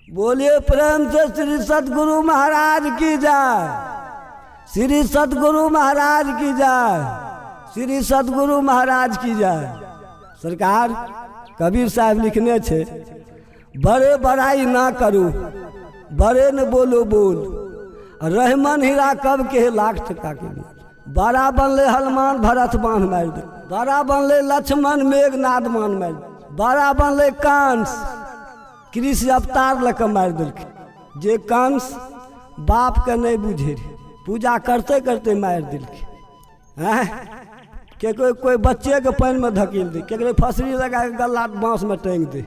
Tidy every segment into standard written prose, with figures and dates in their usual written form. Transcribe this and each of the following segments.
बोलिए प्रेम से श्री सतगुरु महाराज की जय, श्री सतगुरु महाराज की जय, श्री सतगुरु महाराज की जय। सरकार कबीर साहब लिखने छे, बड़े बड़ाई ना करू, बड़े न बोलो बोल, रहमन हीरा कब के लाख टका के लिए। बड़ा बनले हनुमान भरत बांध मारि दे, बड़ा बनले लक्ष्मण मेघनाद मान मारि दे, बड़ा बनले कंस कृष्ण अवतार लऽ कऽ मारि देलखिन। जे कंस बापके नहि बुझे रहे, पूजा करते करते मारि देलखिन। आँय केकरो कोई बच्चेके पानिमे धकेल दे, केकरो फसरी लगा कऽ गला बाँसमे टाँगि दे।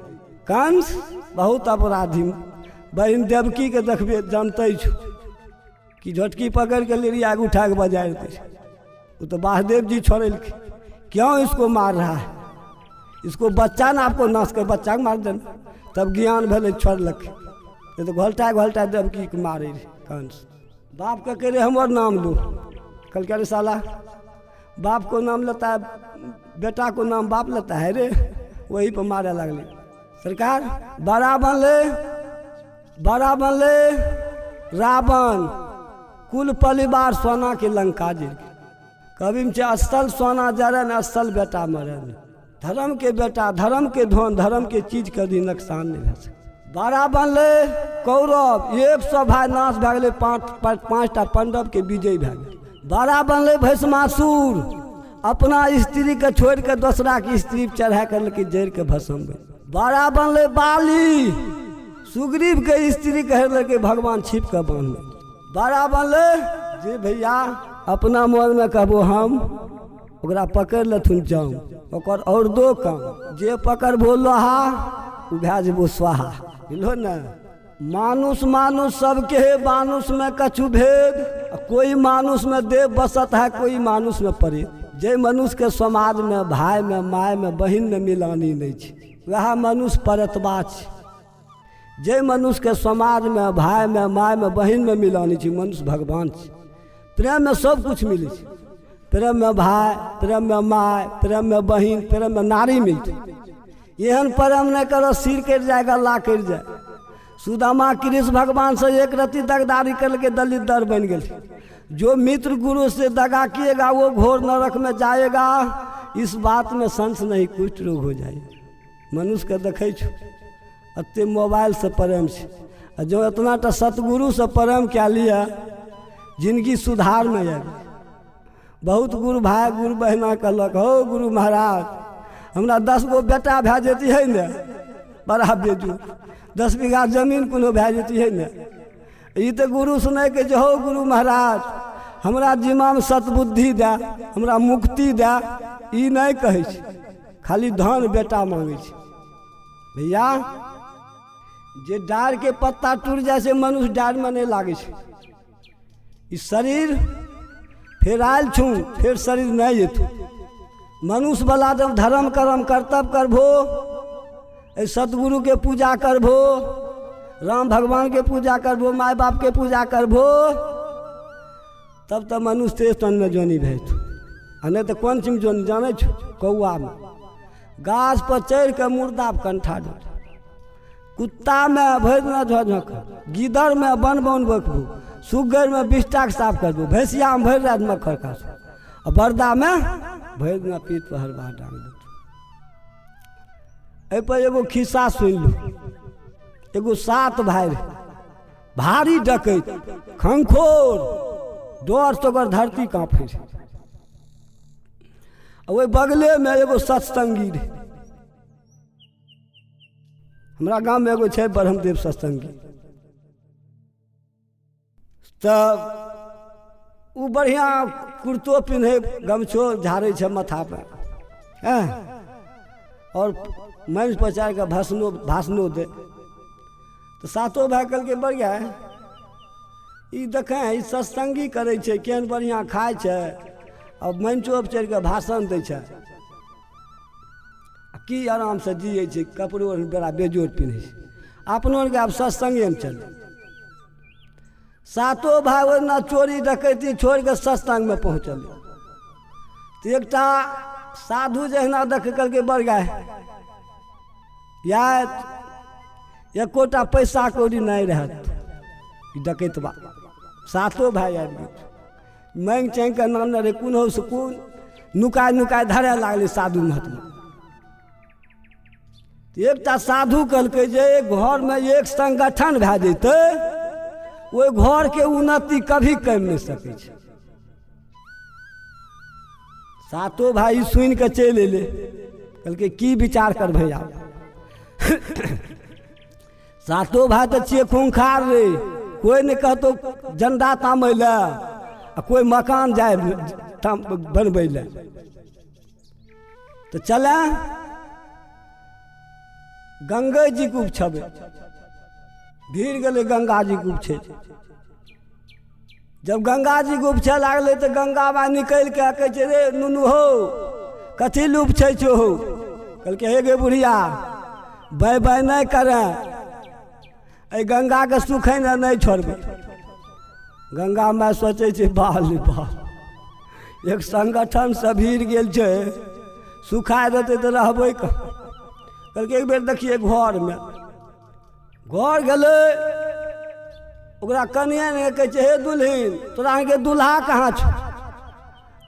कंस बहुत अपराधी। बहिन देवकीके देखबे जानते छौ कि झटकी पकड़ के लेरिया के उठा के बजारि दै छै। वो तो वासुदेव जी छोड़ेलखिन, क्यों इसको मार रहा है, इसको बच्चा ना आपको नाश कर, बच्चा के मार देना। तब ज्ञान भेलै, छोड़लखिन। नहीं तो घोलटा घोलटा देवकी के मारे रहे कंस। बाप के कह रहे हमर नाम लो, कहलकै अरे साला बाप को नाम लेता है, बेटा को नाम बाप लेता है रे, वही पर मारे लगले। सरकार बड़ा बनले, बड़ा बनले रावण, कुल परिवार सोना के लंका जरि गेल। कभी में छै असल सोना जरे न असल बेटा मरे न। धर्म के बेटा, धर्म के धन, धर्म के चीज कभी नुकसान नहीं भए सकै। बड़ा बनले कौरव, 100 भाई नाश भए गेलै, पाँचटा पांडव के विजय भए गेलै। बड़ा बनले भस्मासुर, अपना स्त्री के छोड़ि के दोसरा के स्त्री चढ़ा के लेके जरि के भस्म भेल। बड़ा बनले बाली, सुग्रीव के स्त्री के हेरलकै भगवान छिप के बान्हले। बड़ा बनले जे भैया अपना मन में कहबो हम, ओकरा पकड़ि लेथुन जाम, ओकर और दो काम, जे पकड़बो लोहा ओ भए जेबो स्वाहा। बुझलो ने? मानुष मानुष सबके है, मानुष में कछु भेद, कोई मानुष में देव बसत है, कोई मानुष में परे। जे मनुष्य के समाज में भाई में my में बहिन में मिलानी नहीं छै, वएह मनुष्य परतबा छै। जे मनुष्य के समाज में भाई में my में बहिन में मिलानी छै, मनुष्य भगवान छै। प्रेम में सब कुछ मिलै छै, प्रेम में भाई, प्रेम में my, प्रेम में बहिन, प्रेम में नारी मिलतै। एहन प्रेम नहि करऽ सिर कटि जाय, गला कटि जाय। सुदामा कृष्ण भगवान से एक रत्ती दगदारी करलकै, दलित दर बनि गेल। जो मित्र गुरु से दगा किएगा वो घोर नरक में जाएगा, इस बात में संस नहीं, कुष्ठ रोग हो जाएगा। मनुष्यके देखै छौ एते मोबाइल से प्रेम छै, आ जँ एतना टा सतगुरु से प्रेम कए लिअ जिंदगी सुधार में आबि। बहुत गुरु भाई गुरु बहिना कहलक, हौ गुरु महाराज हमरा 10 गो बेटा भए जैती है ने, बड़ा बेजू, 10 बीघा जमीन कोनो भए जैती है ने। ई तऽ गुरु सुनैके जे हौ गुरु महाराज हमरा जिम्मामे सतबुद्धि दए, हमरा मुक्ति दए, ई नहि कहै छै, खाली धन बेटा मांगै छै। भैया जे डारिके पत्ता टूटि जाइ छै मनुष्य डारिमे नहि लागै छै। ई शरीर फेर आयल छू, फेर शरीर नहि एतौ। मनुष्यवला जब धर्म कर्म कर्तव्य करबो, एहि सतगुरुके पूजा करबो, राम भगवानके पूजा करबो, माय बापके पूजा करबो, तब तऽ मनुष्य तेज तनमे जोनी भेटतौ। आ नहि तऽ कोन चीजमे जोनी जानै छौ? कौआमे गाछ पर चढ़ि कऽ मुर्दा कंठा डोल, कुत्तामे भरि दिना झोंक, गिदड़मे बन बन बकबू, सुग्गरमे बिष्टाके साफ करबू, भैंसियामे भरि राति मक्खर काटू, आ बरदामे भरि दिना पीठ पर हरबा डांग देतौ। एहिपर एगो खिस्सा सुनि लू। एगो 7 भाई रहे, भारी डकैत, खंखोर, डर से ओकर धरती काँपै रहै। आ ओहि बगलेमे एगो सत्संगी रहै। हमरा गाममे एगो छै ब्रह्मदेव सत्संगी, तऽ ओ बढ़िआँ कुर्तो पिन्है, गमछो झाड़ै छै माथापर, हँ, आओर मंच पर चढ़ि कऽ भाषणो दै। तऽ सातो भाय कहलकै बढ़िआँ ई देखै ई सत्संगी करै छै, केहन बढ़िआँ खाइ छै, आ मंचो पर चढ़ि कऽ भाषण दै छै, आ की आरामसँ जियै छै, कपड़ो बड़ा बेजोड़ पिन्है छै। अपनो आरके आब सत्संगेमे चलै। सातो भाय ओहिना चोरी डकैती छोड़ि कऽ सत्संगमे पहुँचल। तऽ एकटा साधु जहिना देख कहलकै बड़ गाय या एकोटा पैसा कौड़ी नहि रहत। ई डकैतबा सातो भाय आबि गेल, माँगि चाँगि कऽ नाने रहै कोनहु से कोन नुकाय नुकाय धरय लागलै साधु महात्मा। एकटा साधु कहलकै जे घरमे एक संगठन भए जेतै ओहि घरके उन्नति कभी कमि नहि सकै छै। सातो भाय सुनि कऽ चलि एलै, कहलकै की विचार करबै आब। सातो भाय तऽ छियै खूंखार रे, कोइ नहि कहतौ झंडा तामै लए आ कोइ मकान जाय बनबै लए। तऽ चलै गंगे जीके उपछबै, भीड़ गेलै गंगा जीके उपछै। जब गंगा जीके उपछै लागलै तऽ गंगा माय निकलि कऽ कहै छै रे नुनू हौ कथी लए उपछै छौ हौ? कहलकै हे गे बुढ़िया बाइ बाइ नहि करए, एहि गंगाके सुखै ने नहि छोड़बै। गंगा माय सोचै छै बाल रे बाल, एक संगठनसँ भीड़ गेल छै, सुखा देतै तऽ रहबै कहाँ। कहलकै एक बेर देखियै घरमे, घर गेलै ओकरा कनिए ने कहै छै हे दुल्हिन तोरा अहाँके दुल्हा कहाँ छौ?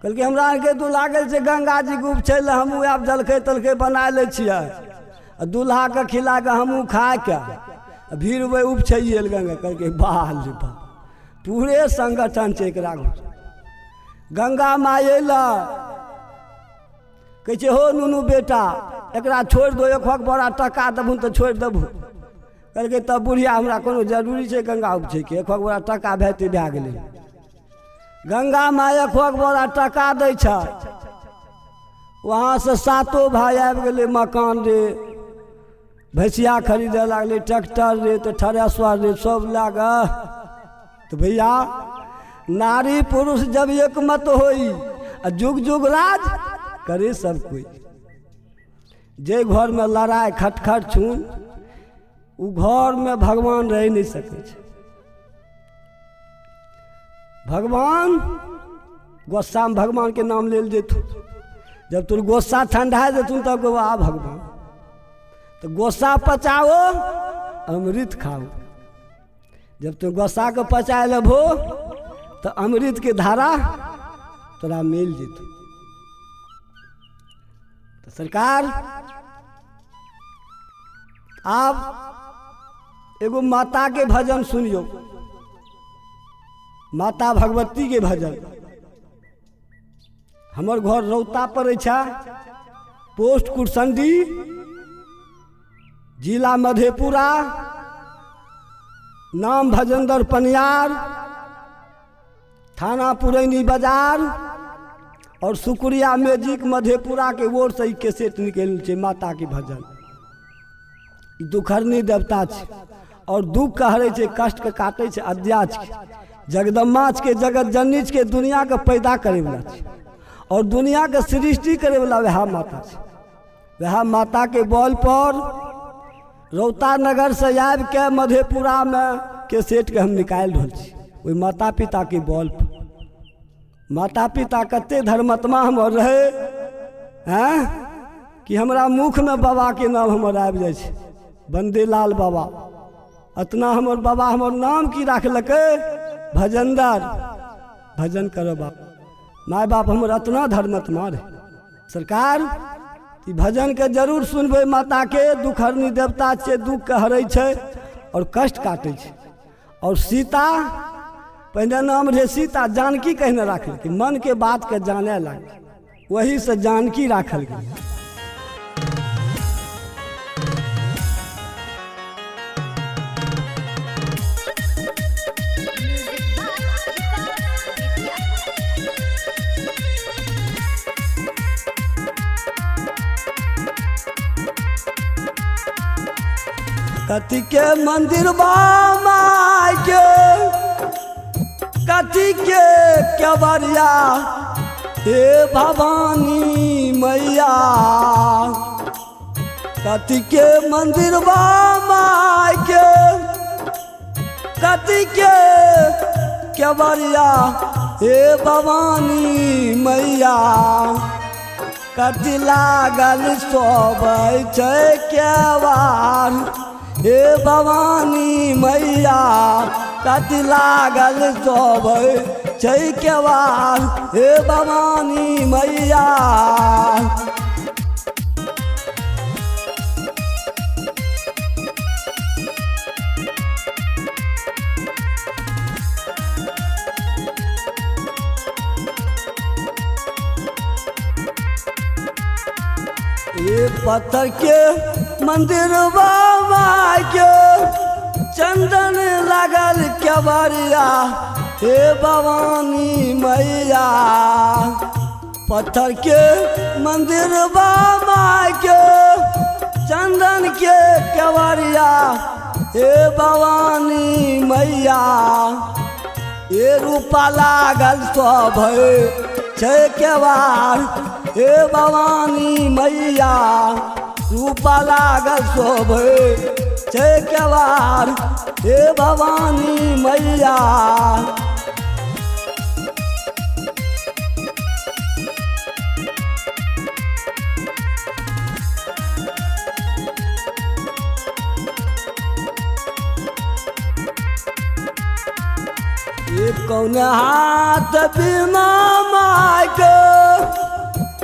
कहलकै हमरा अहाँके दुल्हा गेल छै गंगाजीके उपछै लए, हमहूँ आब जलखै तलखै बना लै छियै आ दुल्हाके खिला कऽ हमहूँ खाके आ भीड़बै उपछैए लए गंगा। कहलकै बाल रे बाल पूरे संगठन छै एकरा। गंगा माय अयलै कहै छै हो नुनू बेटा एकरा छोड़ि दो, एक बोरा टका देबहुन तऽ छोड़ि देबहु। कहलकै तब बुढ़िया हमरा कोनो जरूरी छै गंगा उपछैके, एक बोरा टका भेटै भए गेलै। गंगा माय एक बोरा टका दै छै। वहाँसँ सातो भाय आबि गेलै मकान रे, भैंसिया खरीदे लागलै, ट्रैक्टर रे तऽ थ्रेसर रे सब लए कऽ। तऽ भैया नारी पुरुष जब एकमत होई आ जुग जुग राज करे सब कोई। जे घरमे लड़ाइ खटखट छून ओ घरमे भगवान रहि नहि सकै छै। भगवान गोस्सामे भगवानके नाम लेल जेथुन, जब तोर गोस्सा ठंडा जेथुन तब कहबो आ भगवान। तऽ गोस्सा पचाओ अमृत खाओ, जब तू गोस्साके पचा लेबहो तऽ अमृतके धारा तोरा मिल जेतौ। तऽ सरकार आब एगो माताके भजन सुनियौ, माता भगवतीके भजन। हमर घर रौता पड़ै छै, पोस्ट कुरसंडी, जिला मधेपुरा, नाम भजेंद्र पनियार, थाना पुरैनी बाजार और सुकुरिया मैजिक मधेपुरा के ओर से ई कैसेट निकलल छै माता के भजन। ई दुखहरनी देवता छै और दुख के हरै छै, कष्ट के काटै छै, अद्या छै, जगदम्बा छै, जगत जननी छै, दुनिया के पैदा करे वाला छै और दुनिया के सृष्टि करे वाला वएह माता छै। वएह माता के बल पर रौता नगर से आबि के मधेपुरा में कैसेट के हम निकालि रहल छी ओहि माता पिता के बल पर। माता पिता कते धर्मात्मा हमर रहे हैं कि हमरा मुख में बाबा के नाम हमर आबि जाइ छै, बंदीलाल बाबा। अतना हमर बाबा हमर नाम की राखलकै, भजनदार, भजन करो बाप। माय बाप हमर अतना धर्मात्मा रहे। सरकार ई भजन के जरूर सुनबै माता के, दुखहरनी देवता छै, दुख के हरै छै और कष्ट काटै छै। और सीता पहिने नाम रहे सीता, जानकी कहने राखलकै, मन के बात के जाने लागल, वही से जानकी राखल गेल। कथी के मंदिर माय के, कथी के केवड़िया हे भवानी मैया, कथी के मंदिर माय के, कथी के केवड़िया हे भवानी मैया, कथी लागल सोबै छै केवाड़ हे भवानी मैया कति लागल शोभै छै केवार, हे भवानी मैया। ये पत्थर के मंदिर बाबा के चंदन लागल केवड़िया, हे भवानी मैया। पत्थर के मंदिर बाबा के चंदन के केवड़िया, हे भवानी मैया। ये रूपा लागल शोभै छै केवार, हे भवानी मैया। रूपा लागल शोभै छै केवार, हे भवानी मैया। ये कौन हाथ बिना माय के,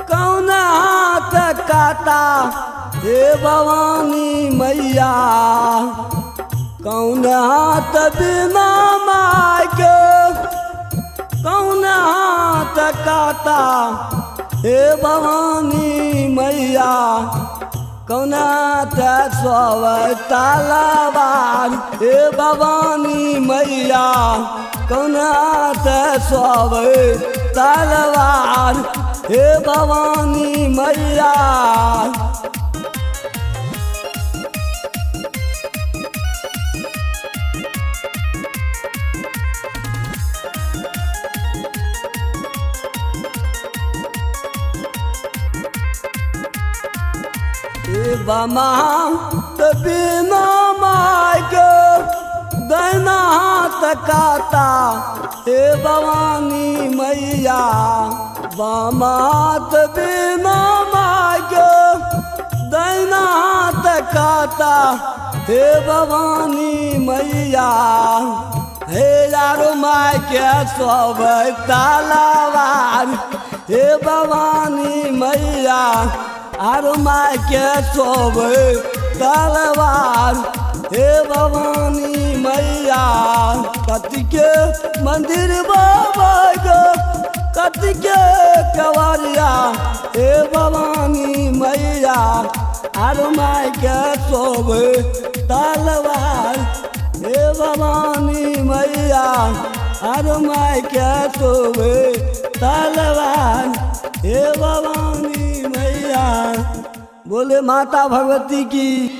कौन हाथ काटा, हे भवानी मैया। कौन हाथ बिना माय के, कौन हाथ काटा, हे भवानी मैया। कौन हाथ सोवै तलवार, हे भवानी मैया। कौन हाथ सोवै तलवार, हे भवानी मैया। बामा त बिना माय के दाहिना हाथ काटा, हे भवानी मैया। बामा हाथ बिना माय के दाहिना हाथ काटा, हे भवानी मैया। हे यारो my के सोवै तलवार, हे भवानी मैया। आरो my के सोवै तलवार, हे भवानी मैया। कति के मंदिर बाबा के, कति के केवड़िया, हे भवानी मैया। आरो my के सोवै तलवार, हे भवानी मैया। आरो my के सोवै तलवार, हे भवानी मैया। बोले माता भगवती की।